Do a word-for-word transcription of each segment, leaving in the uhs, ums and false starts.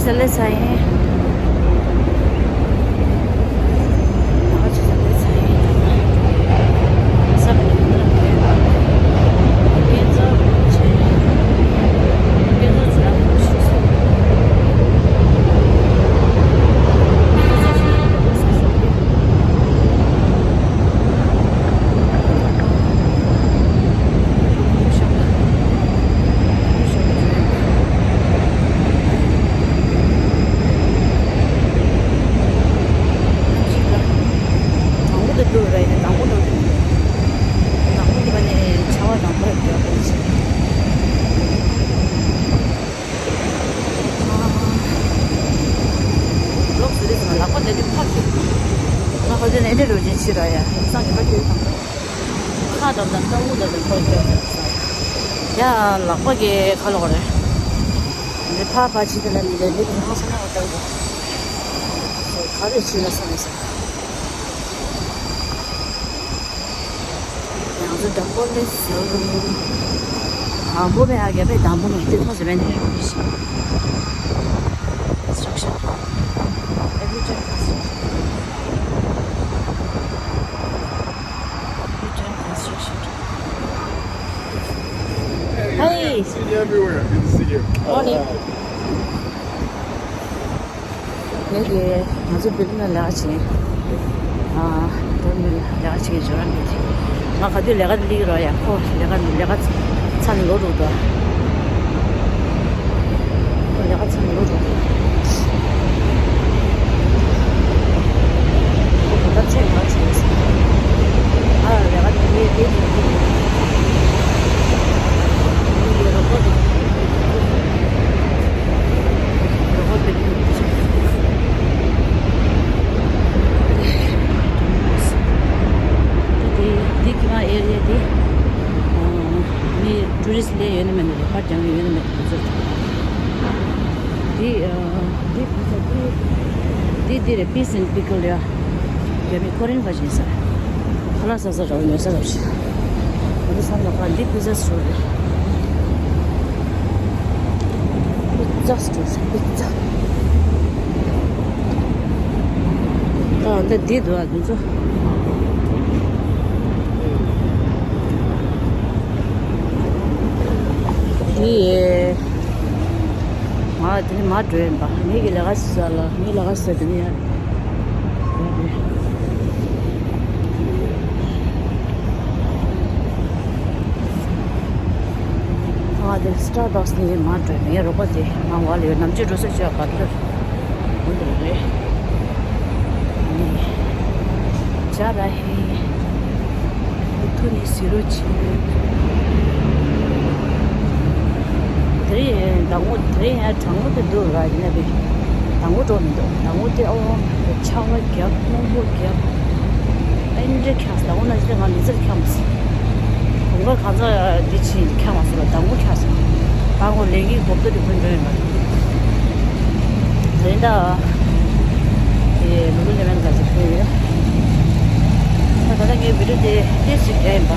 ཙ་ལེ་ཚ་ཡིན། ང་ཅི་ཙ་ལེ་ཚ་ཡིན། ས་མི་ཉུང་ལ་ཕེབས། སྐད་ཚོར་ཆེ། སྐད་ཚོར་ཚ་ཞིག་སོང་། དང་པོ་དེ་འགྲོ་ར་ཡིན། དང་པོ་འགྲོ་དུས་དང་པོ་དེ་བ་ནས་ཆ་བ་དང་པོ་ར་རྒྱག་དགོས་ཆེ། ལོག་ཟེར་རེད་ཟེར་ན་ལག་པ་དེ་དུས་ཕར་གྱིས། ལག་པ་དེ་ནས་ཨེ་འདྲ་རུ་ཅན་ཕྱི་ར་ཡ་ཡིན་སང་གི་ཕར་གྱིས་དང་པོ། ཁ་དང་དང་ལྟ་བུ་དང་དང་ཁོ་རྒྱག་ཟེར་ས། ཡ་ལག་པ་གི་ཁ་ལོག་རེད། འདི་ཕར་ཕར་ཕྱི་དེ་ལ་མི་ལས་འདི་གི་ཧང་སང་ན་བ་ལྟ་བུ། ག་རེ་ཕྱི་ལ་སོང་ཡིན་ས། ང་ཚོ་དང་པོ་ལས་ཟུར། དང་པོ་བས་ཨ་རྒྱ་བས་དང་པོ་ནས་དེ་ཐོག་ཟེར་བས་ནས་ཡོང་གི་ཤིང་། Construction. Every time construction. Every time construction. Hey! See you everywhere. Good to see you. Morning. ངས་ཀྱི་ང་ཚོ་བིལ་ལ་ལས་ཀ་བྱེད། ཨ། བིལ་ལ་ལས་ཀ་བྱེད་ཀྱི་ཇོ་རང་གི་དེ། ང་ག་དུས་ལས་ཀ་ལི་རོ་ཡ་ཁོ་ལས་ཀ་ལས་ཀ་ཚ་ནས་ལོ་རུ་དོ། ཁོ་ལས་ཀ་ཚ་ནས་ལོ་རུ་དོ། ཁོ་ད་ཚེ་ང་བྱེད་ཟེར། ཨ་ལས་ཀ་དེ་ལས་དེ་དེ་དེ་དེ་ལས་རོ་ཁོ་དེ། འདི་རེད། Peace and Pickle ཡ། རྒྱ་མི་ཁོ་རེན་པ་ཞིག་ས། ཁ་ལག་ས་ས་ར་ཉོ་ས་ར་ཞིག་ང་ཚོ་བསམ་ན་ཁ་འདི་པི་ཛ་སི་ཊོར་རེད། པི་ཛ་སི་ཊོར་རེད། པི་ཛ། ད་འདི་འདི་འདུག་ཨ་འདི་ཚོ། འདི་ཡེ། ང་དེ་ནས་མར་འགྲོ་ཡིན་པ། ངེད་ཀྱི་ལས་ཀ་བྱེད་ས་ལ་ངའི་ལས་ཀ་བྱེད་ས་དེ་ནས་ཡར། ང་དེ་སི་ཊར་བྷག་སི་ནས་མར་འགྲོ་ཡིན། ངའི་རོགས་པ་དེ་ང་བ་ལ་ཡོད། ནམ་རྒྱུན་འགྲོ་ས་ཅིག་ཡོད་པ་འདིར་འོང་འདུག་རེད། ནི། ཇ་ར་ཧེ། ཐུ་ནི་སི་རོ་ཆི། དེ་རིང་ཟླ་ངོ་དེ་རིང་ཡང་གྲང་མོ་དེ་འདུག་ར་ཡིན་ན་བས། ཟླ་ངོ་འགྲོ་མི་འདུག་ཟླ་ངོ་དེ་ཨོ་ཆར་པ་རྒྱབ་སྔོན་པོ་རྒྱབ། ཨེ་འདྲ་ཁྱག་ཟླ་ངོ་ན་ཅི་ང་མི་ཚེར་ཁྱག་མ་སོང་། དུང་དཀར་གང་ཟག་འདི་ཕྱིན་ཁྱག་མ་སོང་ལ་ཟླ་ངོ་ཁྱག་སོང་། ད་ངོ་ལས་ཀྱི་གོ་བརྡ་དེ་ཕུན་འགྲོ་ཡིན་པ། དེ་འདྲ། དེ་ལུ་ལུ་ལེ་མན་ག་ཅིག་ཕུལ་ཡོད། ད་ད་ལྟ་ངའི་བི་ཌིའོ་དེ་ཏེས་ཅིག་རྒྱག་ཡིན་པ།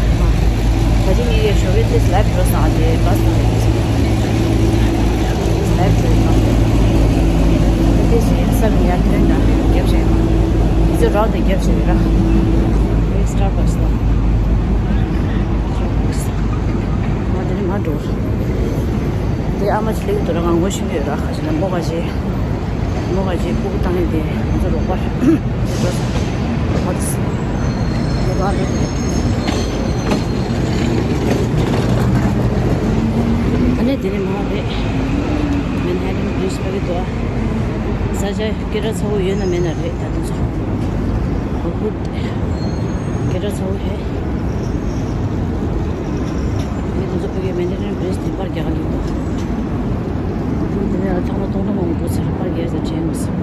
ད་ཅི་ངེད་ཀྱི་ཞོགས་པའི་ཏེས་ལའིབ་འགྲོ་སོང་ཨ། དེ་བྷ་སི་ནང་ལ་ཡོད་ཟེར། ལའིབ་འགྲོ་ཡིན་པ། ཏེས་ཡིན་ས་རུ་ཡར་ཐོན་ན་རྒྱབ་བྱས་ཡིན་པ། དེ་ཚོ་རག་དེ་རྒྱབ་བྱས་ཡོད་ར། དེ་སི་ཊར་བྷག་སི་ལ། ང་དེ་ནས་མར་འགྲོ། དེ་ཨ་མ་ཅིག་སླེབས་འདུག་ར། ང་ངོ་ཤེས་ཀྱི་ཡོད་ར། ཁ་ཅིག་ན་མོ་ག་ཅིག་མོ་ག་ཅིག་ཕྲུ་གུ་བཏང་ཡོད་དེ་ང་ཚོ་རོགས་པ་རེད། དེ་འགྲོ་ས་མོ་ག་རེད། ད་ནས་དེ་ནས་མར་རེད། མན་ཧ་ཊན་བྷི་རིཇ་ཕ་གི་འདུག་ཨ། ས་ཆ་སྐད་གྲགས་ཚ་བོ་ཡོད་ན་མེད་ན་རེད་ད་དུང་ཚོ། སྐད་གྲགས་ཚ་བོ་རེད། མི་དེ་ཚོ་ཕ་གིའི་མན་ཧ་ཊན་བྷི་རིཇ་དེ་པར་རྒྱག་ག་འདུག་དེ་ནས་ཚང་མ་སྟོང་ཐུང་མང་པོ་འགྲོ་ཚར། པར་རྒྱག་ས་དྲན་མི་སྲིད།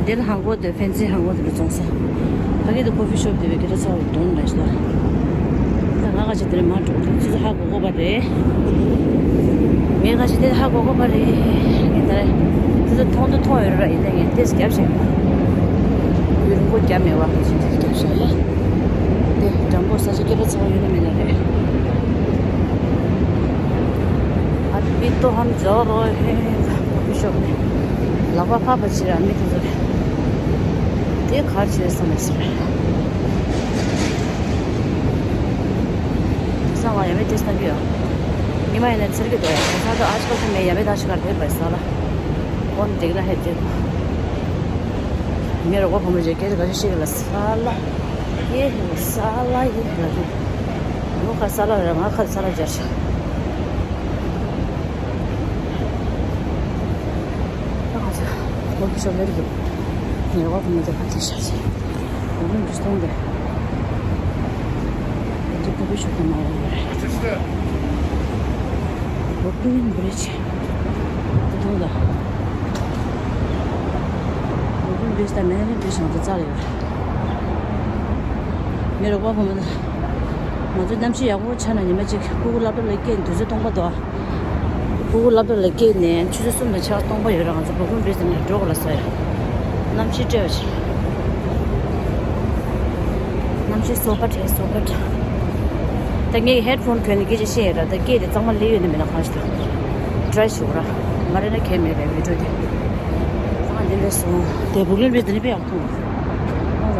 དེ་ལ་ཧང་གོ་དེ་ཕན་ཚུན་ཧང་གོ་དེ་ལ་བཙོང་ས། ཕ་གི་དེ་ཁོ་ཕི་ཤོབ་དེ་བས་སྐད་གྲགས་ཚ་བོ་དོན་འདྲ་ཞིག་ལ། ད་ང་ག་ཅིག་དེ་ལ་མ་འགྲོ་དུས་ཚོད་ཧ་གོ་གོ་བ་རེད། ངས་ཁ་ཤས་དེ་ཧ་གོ་གོ་བ་རེད། ངས་ད་རེས་དེ་ཚོ་མཐོང་དུ་མཐོང་ཡོད་རེད་པ། ཡིན་ནའི་ངས་ཏེས་རྒྱབ་བྱས་ཡོད། ཡུན་རིང་པོ་རྒྱབ་མེད་པ། ཁ་ཤས་དེ་རྒྱབ་བྱས་ཡོད། དེ་འགྲམ་པོ་ས་ཆ་སྐད་གྲགས་ཚ་བོ་ཡོད་ན་མེད་ན་རེད། ཨ་བི་ཏོ་ཧམ་ཛོ་རོ་ཧེ། ཤོག་ནས། ལག་པ་ཕར་ཕར་བྱེད་ར་མི་དེ་ཚོ་རེད། དེ་གར་བྱེད་བསམ་མ་ཟེར། ས་བ་ཡ་མེད་དེ་སྟབས་ཡོད། ཉི་མ་ཡིན་ན་ཚེར་གི་འདུག་ཡ། ས་དུ་ཨ་ཆི་ཀ་ཐེ་མེ་ཡ་མེད་ད་ཆི་ཀ་རེད་པ་ས་ལ། ཀོན་དེ་གི་ལ་ཧེ་དེ། ངའི་རོགས་པ་བུ་མོ་ཅིག་སྐད་ཆ་ག་ཤེས་ཤེས་གི་ལ་ས་ལ། ཡེ་ཧེ་ས་ལ་ཡེ་ལ་དུ། ངོ་ཁ་ས་ལ་རེད། ང་ཁ་ས་ལ་སྦྱར་ཤག་ང་ཚོ་ཀོ་ཕི་ཤོབ་ལ་རེད་འདུག་ངའི་རོགས་པ་བུ་མོ་དེ་ཕར་ཚུར་བཞག་ཤག་ཨོ་མོ་འདི་སྟོང་དེ། འདི་ཀོ་ཕི་ཤོབ་དེ་ནང་ཡོད་རེད། Brooklyn Bridge། འདི་མཐོང་ད། Brooklyn Bridge་དང་Manhattan Bridge་ང་ཚོ་རྩ་ལ་ཡོད་རེད། ངའི་རོགས་པ་བུ་མོ་ང་ཚོ་གནམ་གཤིས་ཡག་པོ་ཆགས་ན་ཉི་མ་གཅིག་ཕྲུ་གུ་སློབ་གྲྭ་ལ་སྐྱེལ་དུས་ཚོད་སྟོང་པ་འདུག་ཕྲུ་གུ་སློབ་གྲྭ་ལ་སྐྱེལ་ནས་ཆུ་ཚོད་གསུམ་དང་ཕྱེད་ཀ་སྟོང་པ་ཡོད་ར། ང་ཚོ་Brooklyn Bridge་ནས་འགྲོ་དགོས་ལ་སོ་ཡ། གནམ་གཤིས་བཀྲ་བ་ཞིག་གནམ་གཤིས་བཟོ་པ་བྲལ་བཟོ་པ་བྲལ། ད་ངས་ཧེད་ཕོན་གྱོན་ནས་སྐད་ཆ་བཤད་ཡོད་ར། ད་སྐད་དེ་གཙང་མ་སླེབས་ཡོད་ནི་མིན་ན་གང་ཞིག་ད། ཊི་རའི་ཞུ་ར། མ་རེད་ན་གལ་མེད་པའི་བི་ཌིའོ་དེ། ཨ་འདི་འདྲ་སོང་། དེ་བུག་ལེན་རེད། དེ་ནི་དཔེ་ཡག་ཐུག་ཨ་ཟ།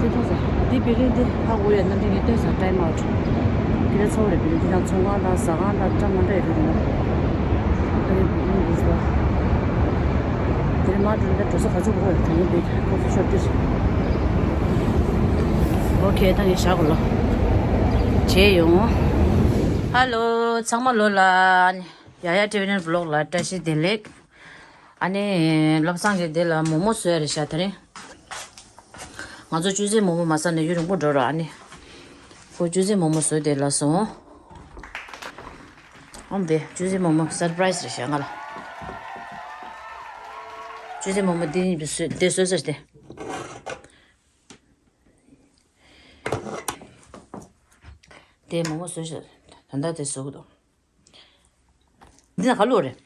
དེ་ཐུག་ཟ། དེ་བི་ལིང་དེ་ཧ་གོ་ཡ། རྣམ་འགྲེལ་ངས་སྟོན་ཟ། ཊའིམ་ཨའུཊ། དེ་ལ་ཚོགས་རེད། བི་ལིང་དེ་དང་ཚོང་ཁང་དང་ཟ་ཁང་དང་ཀྲམ་མ་འདྲ་ཡོད་རེད་ན། ཨ་རེ་བུག་ལེན་དེ་ཟ། དེ་ནི་མ་འགྲོ་ན་འགྲོ་ས་ག་ཚོད་འགྲོ་ཡོད། ད་ནི་བི་ཁོ་ཕི་ཤོབ་དེ་ཟ། ཨོ་ཁེ། ད་ངས་བཞག་གོ་ལ། བྱས་ཡོང་། ཧ་ལོ། ཚང་མ་ལོ་ལ། ཡ་ཡ་ཊི་བི་ནེ་ཝི་ལོག་ལ་བཀྲ་ཤིས་བདེ་ལེགས། ཨ་ནི་བློ་བཟང་གིས་འདི་ལ་མོག་མོག་བཟོས་རེད་ཤག་དེ་རིང་ང་ཚོ་བཅུད་ཟོས་མོག་མོག་མ་ཟ་ནས་ཡུན་རིང་པོ་འགྲོ་ར། ཨ་ནི་ཁོ་བཅུད་ཟོས་མོག་མོག་བཟོས་དེ་ལ་སོང་། ཨོམ་དེ་བཅུད་ཟོས་མོག་མོག་སར་པ་རའི་ཛི་རེད་ཤག་ང་ལ། བཅུད་ཟོས་མོག་མོག་འདི་གཉིས་བཟོས་དེ་བཟོས་ཟེར་ཏེ། དེ་མོག་མོག་བཟོས་ཤག་ད་ལྟ་དེ་བཟོ་གི་འདུག་འདི་ན་ག་ལུག་རེད།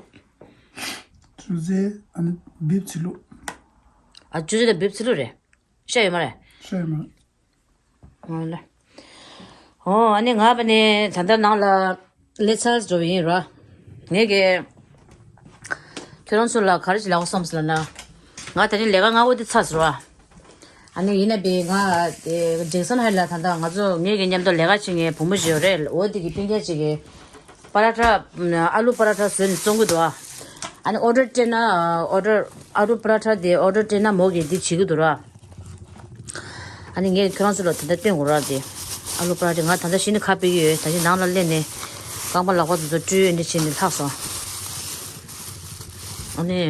བཅུད་ཟོས་ཨ་ནི་བིབ་ཚི་ལུག་ཨ་བཅུད་ཟོས་དང་བིབ་ཚི་ལུག་རེད། ཤ་ཡོད་མ་རེད། ཤ་ཡོད་མ་རེད། ཨོ་ལེ། ཨོ་ཨ་ནི་ང་བ་ནི་ད་ལྟ་ནང་ལ་ལེ་ཚལ་འགྲོ་བ་ཡིན་ར། ངས་ཀྱི་ཁྱོད་རང་ཚོ་ལ་ག་རེ་ཞིག་ལབ་དགོས་བསམ་སོང་ལབ་ན། ང་ད་ནི་ལས་ཀ་སྔ་པོ་དེ་ཚར་སོང་ར། ཨ་ནི་ཡིན་ན་བི་ང་དེ་ཇེག་སན་ཧའི་ལ་ད་ལྟ་ང་ཚོ་ངེད་ཀྱི་མཉམ་དུ་ལས་ཀ་བྱེད་མཁན་བུ་མོ་ཞིག་ཡོད་རེད། འོ་དེ་གི་སྤུན་ཀྱག་ཅིག་གིས་པ་ར་ཐ་ཨ་ལུ་པ་ར་ཐ་བཟོས་ནས་བཙོང་གི་འདུག་ཨ་ནི་ཨོ་ཌར་སྤྲད་ན་ཨོ་ཌར་ཨ་ལུ་པ་ར་ཐ་དེ་ཨོ་ཌར་སྤྲད་ན་མོ་གིས་འདི་བྱེད་ཀྱི་འདུག་ར། ཨ་ནི་ངས་ཁྱོད་རང་ཚོ་ལ་དེ་འདྲ་སྟོན་དགོས་ར་དེ། ཨ་ལུ་པ་ར་ཐ་ང་ད་ལྟ་ཤི་ནི་ཁ་ཕྱེ་གི་ཡོད། ད་ཅི་ནང་ལ་སླེབས་ནས་རྐང་པ་ལག་པ་དེ་ཚོ་བཀྲུས་འདི་བྱས་ནས་ལྷག་སོང་། ཨ་ནི།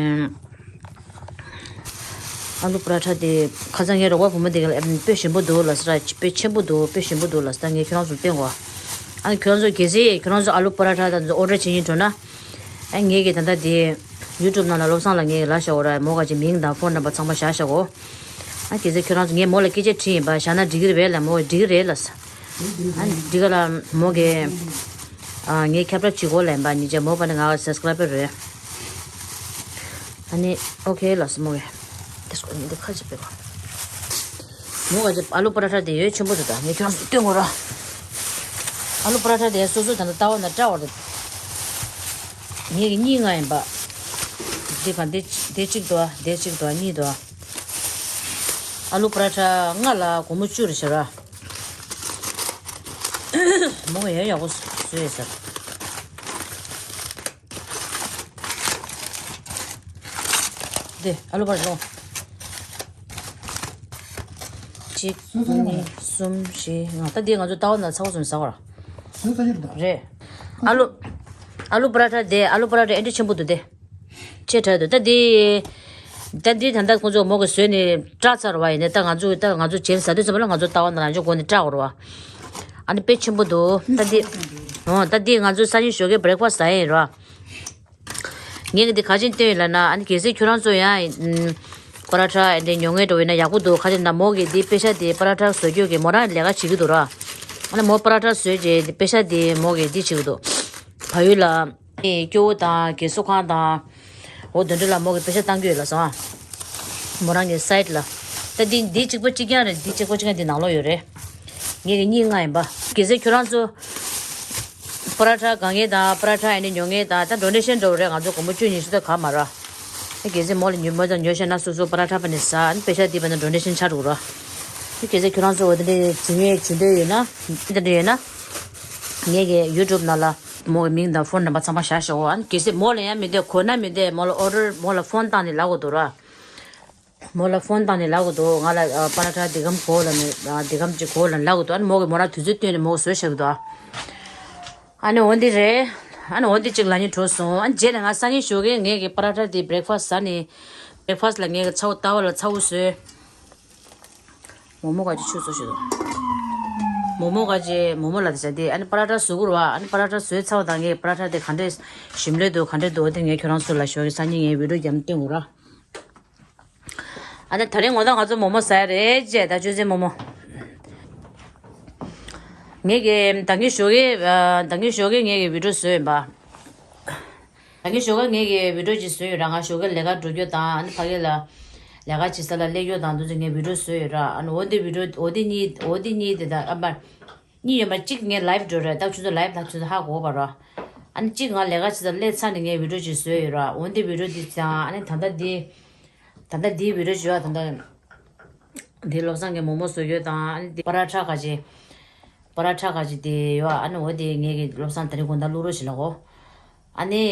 ཨ་ལུ་པ་ར་ཐ་དེ་ཁ་སང་ངའི་རོགས་པ་བུ་མོ་དེ་ག་ལ་དཔེ་ཞིམ་པོ་འདུག་ལབ་ས་ར། དཔེ་ཆེན་པོ་འདུག་དཔེ་ཞིམ་པོ་འདུག་ལབ་ས། ད་ངས་ཁྱོད་རང་ཚོར་སྟོན་གོ་ཨ་ནི་ཁྱོད་རང་ཚོ་གལ་སྲིད་ཁྱོད་རང་ཚོ་ཨ་ལུ་པ་ར་ཐ་དང་ཨོ་ཌར་བྱེད་སྙིང་འདོད་ན། ཨ་ངས་ཀྱི་ད་ལྟ་དེ་ཡུ་ཊུབ་ནང་ལ་བློ་བཟང་ལགས་ངས་ཀྱི་ལབ་བཞག་གོ་ར། མོ་ག་ཅིག་མིང་དང་ཕོན་ནམ་བར་ཚང་མ་བཞག་བཞག་གོ་ཨ་གལ་སྲིད་ཁྱོད་རང་ཚོ་ངས་མོ་ལ་སྐད་ཆ་དྲིས་ཡིན་པ། བཞག་ན་འགྲིག་གི་རེད་པས་ལབ། མོ་འགྲིག་གི་རེད་ལབ་ས། ཨ་འདི་ག་ལ་མོ་གིས་ཨ་ངའི་ཁྱབ་བསྒྲགས་བྱེད་དགོས་ལབ་ཡིན་པ། ཉིན་རྗེས་མོ་པ་ནི་ང་གི་སབ་སི་ཀ་རའི་བར་རེད། ཨ་ནི་ཨོ་ཁེ་ལབ་སོང་མོ་གིས། དེ་སྐོར་ནི་འདི་ཁ་ཅིག་སྤེལ་བ། མོ་ག་ཅིག་ཨ་ལུ་པ་ར་ཐ་དེ་ཡོད་ཆེན་པོ་འདུག་ད་ངས་ཁྱོད་རང་ཚོ་སྟོན་དགོས་ར། ཨ་ལུ་པ་ར་ཐ་དེ་སོ་སོ་ད་ལྟ་ལྟ་བ་ན་བཀྲ་བ་རེད། ངས་གི་གཉིས་ལྔ་ཡིན་པ། འདི་ག་འདི་འདི་གཅིག་འདུག་ཨ། འདི་གཅིག་འདུག་ཨ། གཉིས་འདུག་ཨ། ཨ་ལུ་པ་ར་ཐ་ལྔ་ལ་སྒོར་མོ་བཅུ་རེད་ཤག་ར། མོ་ག་ཡང་ཡག་པོ་བཟོས་ཡོད་ས། འདི་ཨ་ལུ་པ་ར་ཐ་ལོངས། གཅིག་གཉིས་གསུམ་བཞི་ལྔ། ད་འདི་ང་ཚོ་ལྟ་བ་ན་ཚ་བོ་ཚོ་ཟ་བ་ར། བཟོས་ཚར་ཡོད་ད། རེད། ཨ་ལུ། ཨ་ལུ་པ་ར་ཐ་དེ། ཨ་ལུ་པ་ར་ཐ་ཨེ་འདྲ་ཆེན་པོ་འདུག་དེ། ཆེ་དྲགས་འདུག་ད་འདི། ད་འདི་ད་ལྟ་ཁོང་ཚོ་མོ་གིས་བཟོས་ནས་བཀྲ་ཚར་བ་ཡིན་ན། ད་ང་ཚོ་ད་ང་ཚོ་རྗེས་ཟ་དུས་ཙམ་པ་ལ་ང་ཚོ་ལྟ་བ་ན་རང་ཅག་སྒོ་ནས་བཀྲ་བར་བ། ཨ་ནི་དཔེ་ཆེན་པོ་འདུག་ད་འདི། འོ་ད་འདི་ང་ཚོ་སང་ཉིན་ཞོགས་ཀའི་བྷི་རེག་ཕ་སི་ཟ་ཡ་ཡིན་ར། ངས་འདི་ག་ཅིག་སྟོན་ཡིན་ལབ་ན། ཨ་ནི་གལ་སྲིད་ཁྱོད་རང་ཚོ་ཡང་ཨམ། པ་ར་ཐ་ཨེ་འདྲ་ཉོ་མཁན་འདྲ་བོ་ཡིན་ན་ཡག་པོ་འདུག་ག་ཅིག་ན་མོ་གིས་འདི་པེ་ཤ་དེ་པ་ར་ཐ་བཟོ་རྒྱུ་གི་མོ་རང་ལས་ཀ་བྱེད་ཀྱི་འདུག་ར། ཨ་ནི་མོ་པ་ར་ཐ་བཟོས་རྗེས་འདི་པེ་ཤ་དེ་མོ་གིས་འདི་བྱེད་ཀྱི་འདུག་བལ་ཡུལ་ལ་ཨེ་སྐྱོ་བོ་དང་རྒས་གསོ་ཁང་དང་། འོ་དེ་འདྲ་ལ་མོ་གིས་པེ་ཤ་བཏང་གི་ཡོད་ལབ་སོང་ཨ། མོ་རང་གི་སའིཊ་ལ། ད་འདི་འདི་གཅིག་པ་གཅིག་རྐྱང་རེད། འདི་གཅིག་པ་གཅིག་རྐྱང་འདི་ནང་ལོགས་ཡོད་རེད། ངས་གི་གཉིས་ལྔ་ཡིན་པ། གལ་སྲིད་ཁྱོད་རང་ཚོ། པ་ར་ཐ་དགའ་མཁན་དང་པ་ར་ཐ་ཨ་ནི་ཉོ་མཁན་དང་ད་ཌོ་ནེ་ཤན་འགྲོ་རེད། ང་ཚོ་སྒོར་མོ་བཅུ་ཉི་ཤུ་དང་ག་མ་ར། ཨ་གལ་སྲིད་མོ་ལ་ཉོ་མོ་དང་ཉོ་ཤེས་ན་སོ་སོ་པ་ར་ཐ་པ་ནི་ཟ་ཨ་ནི་པེ་ཤ་དེ་པ་ནི་ཌོ་ནེ་ཤན་ཆ་རུག་ར། ཨ་གལ་སྲིད་ཁྱོད་རང་ཚོ་འོ་དེ་འདྲའི་བྱེད་ཉེས་བྱེད་འདོད་ཡོད་ན་དེ་འདྲ་ཡོད་ན། ངེད་ཀྱི་ཡུ་ཊུབ་ནང་ལ་མོ་གི་མིང་དང་ཕོན་ནམ་བར་ཚང་མ་བཞག་བཞག་འོ། ཨ་ནི་གལ་སྲིད་མོ་ལ་ཡང་མི་འདོད་གོ་ན་མི་འདོད་མོ་ལ་ཨོ་ཌར་མོ་ལ་ཕོན་བཏང་ནས་ལབ་དགོས་འདུག་ར། མོ་ལ་ཕོན་བཏང་ནས་ལབ་དགོས་འདུག་ང་ལ་ཨ་པ་ར་ཐ་འདི་གམ་གོ་ལ་ནི་ཨ་འདི་གམ་ཅིག་གོ་ལ་ལབ་དགོས་འདུག་ཨ་ནི་མོ་གི་མོ་རང་དུས་ཚོད་བཏོན་ནས་མོ་གི་བཟོས་བཞག་གི་འདུག་ཨ་ནི་འོ་འདི་རེད། ཨ་ནི་འོ་འདི་ཅིག་ལ་ནི་འགྲོ་སོང་། ཨ་ནི་རྗེས་ནས་ང་སང་ཉིན་ཞོགས་ཀས་ངེད་ཀྱི་པ་ར་ཐ་འདི་བྷེ་རེག་ཕ་སི་ཟ་ནས་བྷེ་རེག་ཕ་སི་ལ་ངེད་ཀྱི་ཚ་བོ་ལྟ་བ་ལ་ཚ་བོ་བཟོས། མོག་མོག་ག་ཅི་ཆུ་བཟོ་ཤོད་དོ། མོག་མོག་ག་ཅི་མོག་མོག་ལ་དེ་བྱ་དེ་ཨ་ནི་པ་ར་ཐ་བཟོ་དགོས་ར་བ། ཨ་ནི་པ་ར་ཐ་བཟོས་ཚར་བ་དང་ངས་པ་ར་ཐ་དེ་ག་འདྲས་ཞིམ་ལོས་འདུག་ག་འདྲས་འདུག་དེ་ངས་ཁྱོད་རང་ཚོ་ལ་ཞོགས་ཀྱི་སང་ཉིན་ངས་བི་ཌིའོ་རྒྱབ་སྟོན་དགོས་ར། ཨ་ནི་ད་རིང་ངོ་ད་ང་ཚོ་མོག་མོག་ཟ་ཡ་རེད་ཅེས་ད་ཆུ་ཚོད་མོག་མོག་ངས་ཀྱི་ད་གིན་ཞོགས་ཀས་ད་གིན་ཞོགས་ཀས་ངས་ཀྱི་བི་ཌིའོ་བཟོས་ཡིན་པ། ད་གིན་ཞོགས་ཀ་ངས་ཀྱི་བི་ཌིའོ་ཅིག་བཟོས་ཡོད་ར། ང་ཞོགས་ཀ་ལས་ཀ་འགྲོ་རྒྱུ་དང་ཨ་ནི་ཕ་གི་ལ་ལས་ཀ་བྱེད་ས་ལ་སླེབས་རྒྱུ་དང་འདུག་ཚེ་ངས་བི་ཌིའོ་བཟོས་ཡོད་ར། ཨ་ནི་འོ་འདི་བི་ཌིའོ་འོ་འདི་གཉིས་འོ་འདི་གཉིས་དེ་དང་ཨ་མ་གཉིས་ཡོད་མ་གཅིག་ངས་ལའེབ་འགྲོ་ར། ད་ཁྱོད་ཚོ་ལའེབ་ད་ཁྱོད་ཚོ་ཧ་གོ་བ་ར། ཨ་ནི་གཅིག་ང་ལས་ཀ་བྱེད་ས་སླེབས་ཚར་ནས་ངས་བི་ཌིའོ་ཅིག་བཟོས་ཡོད་ར། འོ་འདི་བི་ཌིའོ་འདི་ཚང་ཨ་ནི་ད་ལྟ་འདི་ད་ལྟ་འདིའི་བི་ཌིའོ་བྱོས་ཨ་ད་ལྟ། འདི་བློ་བཟང་གི་མོག་མོག་བཟོ་རྒྱུ་དང་ཨ་ནི་འདི་པ་ར་ཐ་ག་ཅི། པ་ར་ཐ་ག་ཅི་དེ་ཡོད་ཨ་ནི་འོ་དེ་ངས་ཀྱི་བློ་བཟང་དེ་རིང་དགོང་དག་བླུག་རོགས་ཞེས་ལབ་གོ། ཨ་ནི་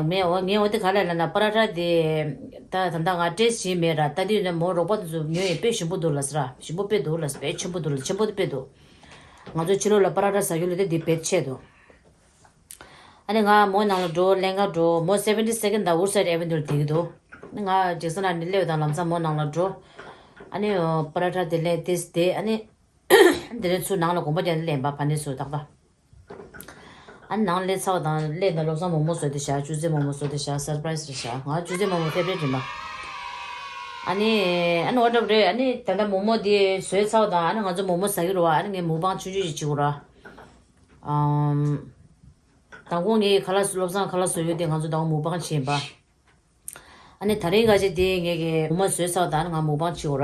ངས་འོ་ངས་འོ་དེ་ག་ལ་ལབ་ན་པ་ར་ཐ་དེ་ད་ད་ལྟ་ང་ཊེ་སི་ཊི་བྱས་མེད་ར། ད་དེ་ཡོད་ན་མོ་རོགས་པ་དེ་ཚོ་ཉོས་ཡིན་དཔེ་ཞིམ་པོ་འདུག་ལབ་ཟེར་ར། ཞིམ་པོ་དཔེ་འདུག་ལབ་ཟེར། དཔེ་ཆེན་པོ་འདུག་ལབ། ཆེན་པོ་དེ་དཔེ་འདུག་ང་ཚོ་ཕྱི་ལོགས་ལ་པ་ར་ཐ་ཟ་རྒྱུ་ལ་དེ་དེ་དཔེ་ཆེ་འདུག་ཨ་ནི་ང་མོ་ནང་ལ་འགྲོ་ལེན་ག་འགྲོ་མོ་སེ་ཝེན་ཊི་སེ་ཀེན་ཌི་དང་ཝུཌ་སའིཌ་ཨེ་ཝེ་ནིའུ་ལ་བསྡད་ཀྱི་འདུག་ང་ཇེག་སན་ཨ་ནི་སླེབས་དང་ལམ་སང་མོ་ནང་ལ་འགྲོ། ཨ་ནི་པ་ར་ཐ་དེ་ལེན་ཏེས་དེ་ཨ་ནི་དེ་ནས་ཚུར་ནང་ལ་གོམ་པ་རྒྱག་ནས་སླེབས་པ་ཕ་ནས་ཚུར་ཏག་ཏག་ཨ་ནི་ནང་སླེབས་ཚར་བ་དང་སླེབས་ན་བློ་བཟང་མོག་མོག་བཟོས་ཏེ་བཞག་ཆུ་ཚོད་མོག་མོག་བཟོས་ཏེ་བཞག་སར་པ་རའི་སི་རེད་བཞག་ང་ཆུ་ཚོད་མོག་མོག་ཕེབ་རེད་དྲན་པ། ཨ་ནི་ཨ་ནི་ཨོ་ཌར་རེད། ཨ་ནི་ད་ལྟ་མོག་མོག་དེ་བཟོས་ཚར་བ་དང་ཨ་ནི་ང་ཚོ་མོག་མོག་ཟ་གི་རེད་བ། ཨ་ནི་ངས་མུག་བང་ཆུང་ཆུང་ཞིག་བྱེད་དགོས་ར། ཨམ། དང་པོ་ངས་ཁ་ལག་བློ་བཟང་ཁ་ལག་བཟོ་ཡོད་དེ་ང་ཚོ་དང་པོ་མུག་བང་བྱེད་ཡིན་པ། ཨ་ནི་ད་རིང་ག་ཅིག་དེ་ངས་ཀྱི་མུག་མ་བཟོས་ཚར་བ་དང་ཨ་ནི་ང་མུག་བང་བྱེད་དགོས་ར།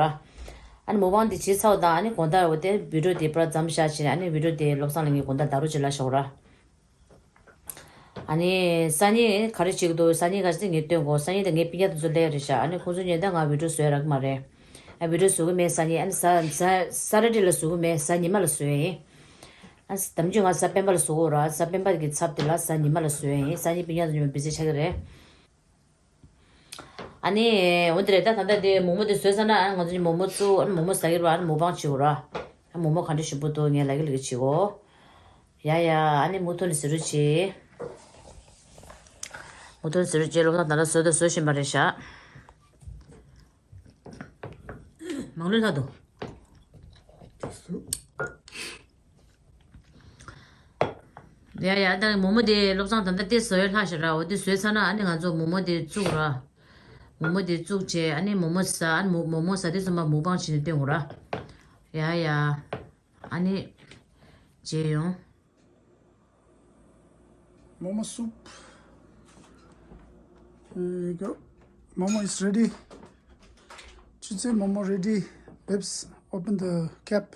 ཨ་ནི་མུག་བང་དེ་བྱེད་ཚར་བ་དང་ཨ་ནི་དགོང་དག་འོ་དེ་བི་ཌིའོ་དེ་པར་མཚམས་བཞག་བྱས་ནས་ཨ་ནི་བི་ཌིའོ་དེ་བློ་བཟང་ལགས་ངས་དགོང་དག་ད་རུང་ཅིག་ལ་ཞོག་ར། ཨ་ནི་སང་ཉིན་ག་རེ་བྱེད་ཀྱི་འདུག་སང་ཉིན་ག་ཅིག་ངས་སྟོན་དགོས། སང་ཉིན་དེ་ངའི་སྤུན་ཀྱག་དེ་ཚོ་སླེབས་རེད་ཤག་ཨ་ནི་ཁོང་ཚོ་ཉིན་ལྟར་ང་བི་ཌིའོ་བཟོས་རག་གི་མ་རེད། ཨ་བི་ཌིའོ་བཟོ་གི་མེད་སང་ཉིན། ཨ་ནི་གཟའ་གཟའ་སེ་ཊར་ཌེ་ལ་བཟོ་གི་མེད། གཟའ་ཉི་མ་ལ་བཟོས་ཡིན། ཨ་ནི་དམ་ཆོས་ང་གཟའ་སྤེན་པ་ལ་བཟོ་གི་ཡོད་ར། གཟའ་སྤེན་པ་གི་ཚབ་དེ་ལ་གཟའ་ཉི་མ་ལ་བཟོས་ཡིན། སང་ཉིན་སྤུན་ཀྱག་དེ་ཚོ་ཉི་མ་བི་ཟི་ཆགས་ཀྱི་རེད། ཨ་ནི་འོ་དེ་རེད། ད་ད་ལྟ་དེ་མོག་མོག་དེ་བཟོས་ཚར་ན་ཨ་ང་ཚོ་གཉིས་མོག་མོག་བཙུགས། ཨ་ནི་མོག་མོག་ཟ་གི་རེད་བ། ཨ་ནི་མུག་བང་བྱེད་དགོས་ར། ཨ་མོག་མོག་ག་འདྲ་ཞིམ་པོ་འདུག་ངས་ལབ་ཀྱི་ལབ་ཀྱི་བྱེད་གོ། ཡ་ཡ། ཨ་ནི་མུ་མཐུད་ནས་ཟེར་རོགས་བྱེད། མུ་མཐུད་ཟེར་རོགས་བྱེད། བློ་བཟང་ད་ལྟ་བཟོས་དང་བཟོ་བཞིན་པ་རེད་ཤག་མང་ལོས་ལྷག་འདུག་ཡ་ཡ། ད་མོག་མོག་དེ་བློ་བཟང་ད་ལྟ་དེ་བཟོས་ལྷག་ཤག་ར། འོ་དེ་བཟོས་ཚར་ན་ཨ་ནི་ང་ཚོ་མོག་མོག་དེ་བཙུགས་ར། མོག་མོག་དེ་བཙུགས་བྱས་ཨ་ནི་མོག་མོག་ཟ། ཨ་ནི་མོག་མོག་མོག་མོག་ཟ་དུས་ཙམ་པ་མུག་བང་བྱས་ནས་སྟོན་དགོས་ར། ཡ་ཡ། ཨ་ནི་བྱས་ཡོང་། Momo soup. Here you go. Momo is ready. Chutse Momo ready. Babes, open the cap.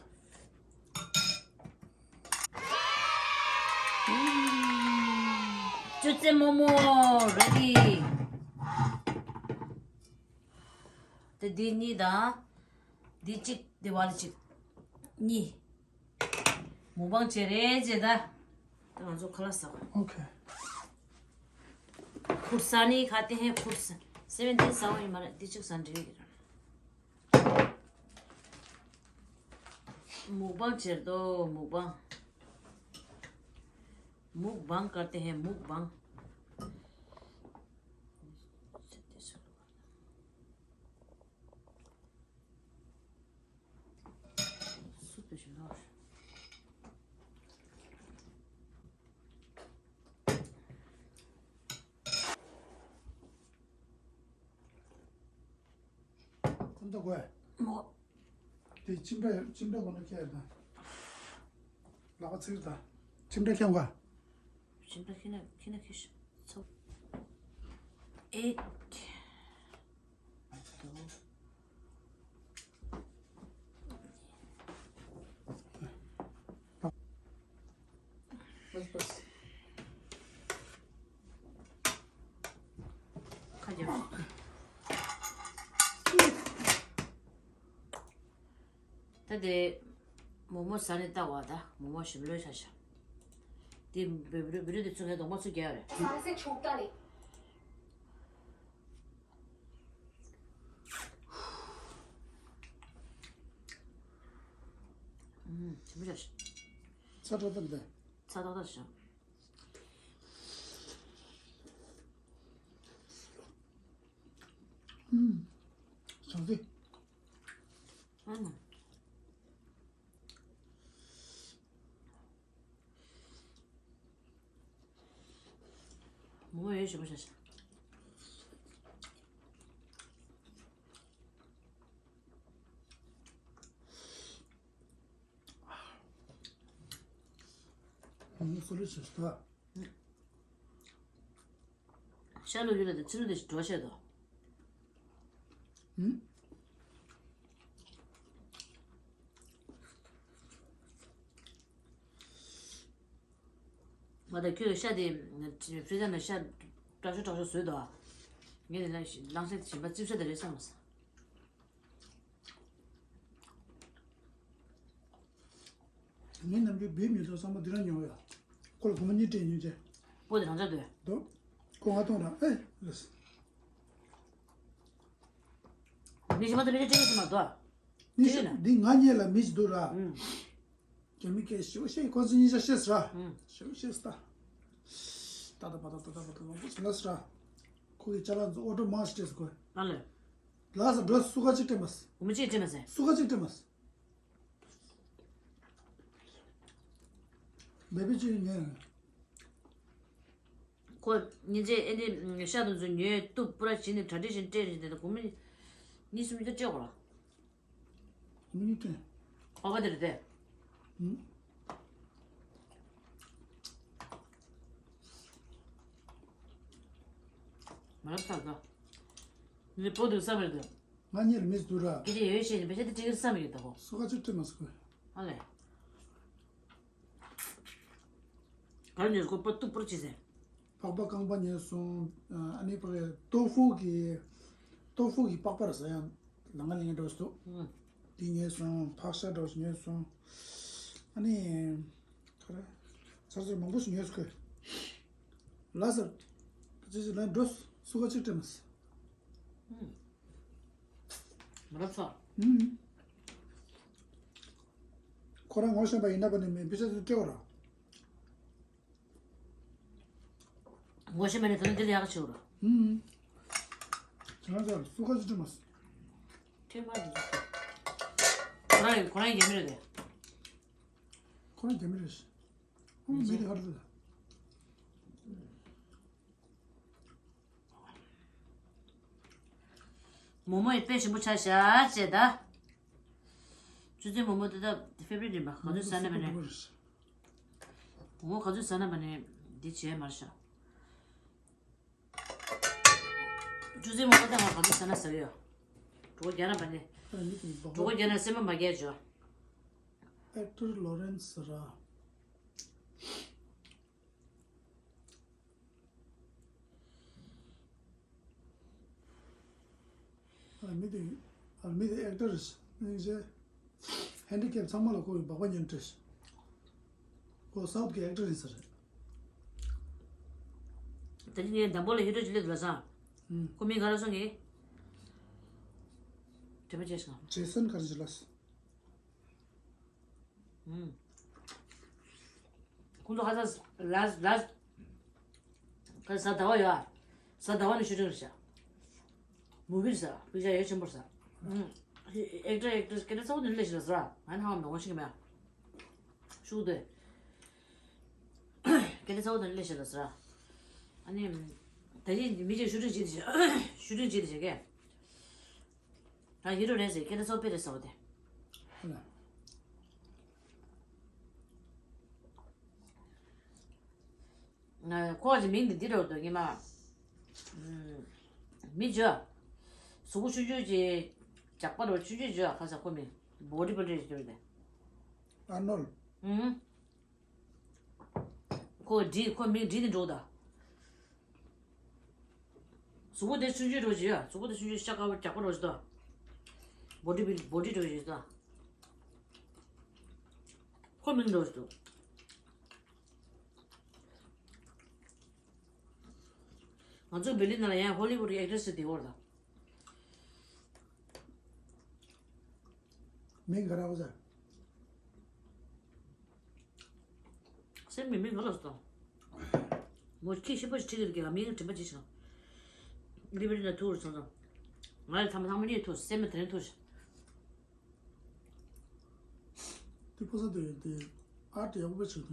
Chutse Momo ready. དེ་འདི་གཉིས་དང་། འདི་གཅིག་འདི་བ་ལ་གཅིག་གཉིས། མུག་བང་བྱེད་རེད་ཅེས་ད། ད་ང་ཚོ་ཁ་ལག་ཟ་བ། Okay. ཁུར་ས་ནི་ཁ་དེ་ཧེ་ཁུར་ས། སེ་ཝེན་ཊིན་ཟ་བ་ཡིན་མ་རེད། འདི་གཅིག་ཟ་འདྲི་ཡོད་ཀྱི་རེད། མུག་བང་བྱེད་དོ་མུག་བང་། མུག་བང་ཀར་ཏེ་ཧེ་མུག་བང་། ཁོམ་ད་དགོས། མོ། དེ་ཅིམ་ཕྲ་ཅིམ་ཕྲ་གོ་ན་ཁྱེར་དང་། ལག་པ་ཚིག་དང་། ཅིམ་ཕྲ་ཁྱེར་བ། ཅིམ་ཕྲ་ཁྱེར་ན་ཁྱེར་ན་ཁྱེར་ཤི་ཚོ། ཨེ། ད་དོ། Bas, bas. ད་དེ་མོག་མོག་ཟ་ནས་ལྟ་བ། ད་མོག་མོག་ཞིམ་ལོས་ཤ་ཤ། དེ་བེ་བེ་རུ་དེ་ཚུ་ངས་གདོང་པ་ཚུ་རྒྱག་རེད། ས་སེ་ཆུག་ཏ་ལེ། ཨུམ། ཞིམ་པོ་ཤ་ཤ། ཚ་ཏག་ཏག་རེད། ཚ་ཏག་ཏག་ཤ། ཨུམ། བྱང་སེ། ཨང་། མོག་མོག་ཡོད་ཞིམ་པོ་ཤ་ཤ། ཨང་། སོ་ལེ་ཤ་ཤ། ཤ་ལུ་ཡུལ་ལ་དེ་ཚི་ལུ་དེ་ཞིག་འགྲོ་བཤད་དོ། ཨུམ། ང་དང་ཁྱོད་ཤ་དེ་ཕི་ཟ་ནང་ཤ་དྲག་ཤོས་དྲག་ཤོས་བཟོས་དོ། ངས་དེ་ན་ལང་ཤ་དེ་ཞིམ་པ་རྩིབ་ཤ་དེ་རེད་བསམ་སོང་། ངའི་ནམ་རྒྱུན་བེབ་ཉོ་དུས་བསམ་པ་འདི་རང་ཉོ་ཡ། ཁོ་ལ་སྒོར་མོ་གཉིས་སྤྲད་ཉོ་རྗེས། པོ་དེ་རང་འཇགས་དོད། དོ། ཁོ་ང་གཏོང་ར་ཨེ་རེད། མི་ཞིམ་པ་དེ་མི་ཅི་ཅི་ཞིམ་མ་དོ། མི་ཅི་ཞིམ་ན། འདི་ང་ཉེ་ལ་མི་ཅི་འདུག་ར། ཨུམ། རྒྱ་མི་སྐད་ཞེ་པོ་ཤེས། ཁོ་ཚོ་གཉིས་ཆ་ཤེས་ར། ཨུམ། ཞེ་པོ་ཤེས་ད། ད་ད་པ་ད་ད་ད་པ་ད་མང་པོ་ཞིག་ལ་སྲ། ཁོ་གི་ཅ་ལག་ཚོ་ཨོ་ཏོ་མ་སི་ཊེས་དགོས། ཨ་ལེ། ལགས་སོ་འགྲོ། སུ་ག་ཅིག་སྤྲད་མ་སི། སྒོར་མོ་གཅིག་སྤྲད་མ་སི། སུ་ག་ཅིག་སྤྲད་མ་སི། བེ་བི་ཅིག་ཉན། ཁོ་ཉིན་རྗེས་ཨེ་འདི་ཤ་དང་ཚོ་ཉོས་གཏུབ་པུ་ར་བྱིན་ནས་གྲ་སྒྲིག་བྱིན་སྤྲད་རེད་དེ། སྒོར་མོ་གཉིས་གསུམ་ཅིག་སྤྲད་དགོས་ར། སྒོར་མོ་གཉིས་སྤྲད། ཁོ་ག་དེ་རེད་དེ། ཨུམ། མ་རབས་ཚར་དོ། ངའི་པོ་དུ་བསམ་རེད་དོ། ང་གཉིས་ལ་མི་འདུག་ར། སྐད་ཆ་ཡོད་བཤད་ནས་བེ་ཤ་དེ་སྤྲད་ཀྱི་བསམ་ཡོད་དོ་ཁོ། སུ་ག་ཅིག་སྤྲད་མ་སི་ཁོས། ཨ་ལེ། ག་ཉོས་ཁོ་པ་གཏུབ་པུར་བྱས་ཟེར། པགས་པ་རྐང་པ་ཉོས་སོང་། ཨ་ནི་པགས་ཏོ་ཧྥུ་གི་ཏོ་ཧྥུ་གི་པགས་པ་རེད་ཟེར་ཡང་ལ་ང་ལེན་འགྲོ་སོང་། ཨུམ། དེ་ཉོས་སོང་། ཕག་ཤ་འགྲོ་ཉོས་སོང་། ཨ་ནི་ག་རེ་ཚར་ཚར་མང་པོ་ཞིག་ཉོས་སོང་ཁོས། ལ་སར་ཅི་ཅི་ལ་འགྲོ་སུ་ག་ཅིག་སྤྲད་མ་སི། ཨུམ། མ་རབས་ཚ། ཨུམ། ཁོ་རང་ངོ་ཤེས་པ་ཡིན་ན་པ་ནི་མི་བི་ཤ་ཚོ་སྤྲད་པ་ར། ངོ་ཤེས་མ་ནི་དོན་འདི་ལ་ཡག་ཆེ་བ་ར། ཨུམ། ཁྱེད་རང་ཚོ་སུ་ག་ཅིག་སྤྲད་མ་སི། ཁྱེད་པ་འདི་ཁོ་རང་ཁོ་རང་རྒྱ་མི་རེད་དེ། ཁོ་རང་རྒྱ་མི་རེད། ཨུམ། མི་དེ་ག་རེ་རེད། མོག་མོག་ཡི་དཔེ་ཞིམ་པོ་ཆགས་ཤག་ཅེས་ད། ཆུ་ཚོད་མོག་མོག་དེ་ད་ཧྥེ་བ་རི་ཊི་ཡིན་པ། ག་ཚོད་ཟ་ན་མ་ནས། མོག་མོག་ག་ཚོད་ཟ་ན་མ་ནས་འདི་བྱས་མར་ཤག་ཆུ་ཚོད་མོག་མོག་ད་ང་ག་ཚོད་ཟ་ན་ཟ་གི་ཡོད། གྲོད་ཁོག་རྒྱགས་ན་མ་ནས། གྲོད་ཁོག་རྒྱགས་ན་སེམས་པ་མ་རྒྱགས་བྱོས། ཨེག་ཊར་ལོ་རེན་སི་ར། ཨ་མི་དེ་ཨ་མི་དེ་ཨེག་ཊར་རེད། ནི་ཟེ་ཧེན་ཌི་ཀེབ་ཚང་མ་ལ་ཁོ་གི་སྦག་སྦག་ཉན་སྤྲད། ཁོ་སའུཐ་གི་ཨེག་ཊར་ཡིན་ས་རེད། ད་ནི་ངས་དང་པོ་ལ་ཧི་རོ་ཅི་སླེབས་ལ་སང་། ཨུམ། ཁོ་མིང་ག་རེ་སོང་གི། དྲན་པ་བརྗེད་སོང་། ཇེ་སན་ག་རེ་ཅི་ལ་སོང་། ཁོང་ཚོ་ཁ་སང་ལ་ལ་ཁ་སང་ཟླ་བ་ཡོད་ཨ། གཟའ་ཟླ་བ་ནས་ཤུ་ཊིང་རེད་ཤག་མུ་བི་རེད་ཤག་པིག་ཅར་ཡོད་ཆེན་པོ་རེད་ཤག་ཨེག་ཊར་ཨེག་ཊྲེ་སི་སྐད་ཆ་ཚ་བོ་དེ་སླེབས་ཤག་ཟེར་བ། ང་ནི་ཧ་མ་ནོར་ཤིག་མེད་ཨ། ཤུགས་དེ་སྐད་ཆ་ཚ་བོ་དེ་སླེབས་ཤག་ཟེར་བ། ཨ་ནི་ད་ཅི་མི་གཅིག་ཤུ་ཊིང་བྱེད་དེ་ཤག་ཤུ་ཊིང་བྱེད་དེ་ཤག་གས། ད་ཧི་རོ་རེད་ཟེར། སྐད་ཆ་ཚ་བོ་དཔེ་རེད་ཟེར་བ་དེ། ཁོ་གི་མིང་འདི་འདི་རེད་འདུག་ཉི་མ། མི་བྱོས། གཟུགས་པོ་ཆུང་ཆུང་ཅིག་ཇག་པ་རེད། ཆུང་ཆུང་བྱོས། ཁ་ས་ཁོ་མིང་བོ་ཌི་བིལ་ཌར་ཞིག་འདུག་རེད། ཨར་ནོལ། ཨུམ། ཁོ་འདི་ཁོ་མིང་འདི་འདི་འགྲོ་ད། གཟུགས་པོ་དེ་ཆུང་ཆུང་འགྲོ་ཅིག་ཡོད། གཟུགས་པོ་དེ་ཆུང་ཆུང་ཤ་དཀར་པོ་ཇག་པ་འགྲོ་ཅིག་ད། བོ་ཌི་བིལ་བོ་ཌི་འགྲོ་ཅིག་ད། ཁོ་མིང་འདོགས་འདུག་ང་ཚོ་བྷེ་ལི་ན་ལ་ཡང་ཧོ་ལི་ཝུཌ་གི་ཨེག་ཊྲེ་སི་དེ་བོར་ད། མིང་ག་ར་བ་ཟེར། སེམས་མི་མི་ག་ལ་སོང་། མོ་ཁྱི་ཤི་པོ་ཞིག་ཁྲིད་གི་རྒྱ་མིང་དྲན་པ་ཅི་ཞིག་ལི་བི་རི་ན་ཐུག་རུ་སོང་སོང་། ང་ལ་ཚང་མ་ཚང་མ་ཉིད་ཐུག་སེམས་མི་དེ་རིང་ཐུག་ཞིག་དེ་ཕོ་ས་དེ་དེ་ཨ་དེ་ཡག་པོ་བྱེད་དུས་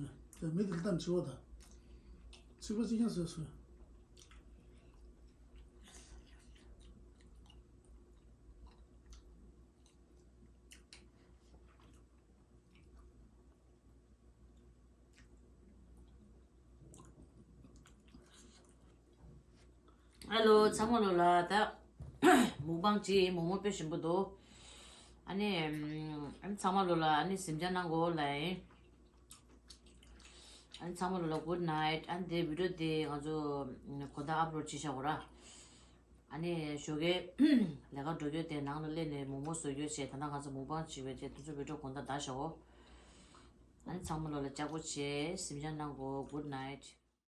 དེ་མི་དེ་ལྟ་བྱེད་བ་དང་། ཚིག་པ་ཚིག་རྐྱང་བཟོས་སོང་། ཧེ་ལོ། ཚང་མ་ལོ་ལ་ད་མུག་པང་ཅི་མོག་མོག་དཔེ་ཞིམ་པོ་འདུག་ཨ་ནི་ཨམ་ཚང་མ་ལོ་ལ་ཨ་ནི་གཟིམ་འཇག་གནང་གོ་ལ་ཡིན། ཨ་ནི་ཚང་མ་ལོ་ལ་good night། ཨ་ནི་དེ་བི་ཌི་ཡོ་དེ་ང་ཚོ་གོ་ད་ཨབ་ལོཌ་བྱེད་བཞག་གོ་ར། ཨ་ནི་ཞོགས་ཀའི་ལས་ཀ་འགྲོ་རྒྱུ་དེ་ནང་ལ་སླེབས་ནས་མོག་མོག་བཟོ་རྒྱུ་བྱས། ད་ལྟ་ང་ཚོ་མུག་པང་བྱེད་པའི་དེ་དུས་ཚོད་བི་ཌི་ཡོ་གོ་ད་ད་བཞག་གོ་ཨ་ནི་ཚང་མ་ལོ་ལ་ལྕགས་པོ་བྱས་གཟིམ་འཇག་གནང་གོ། Good night།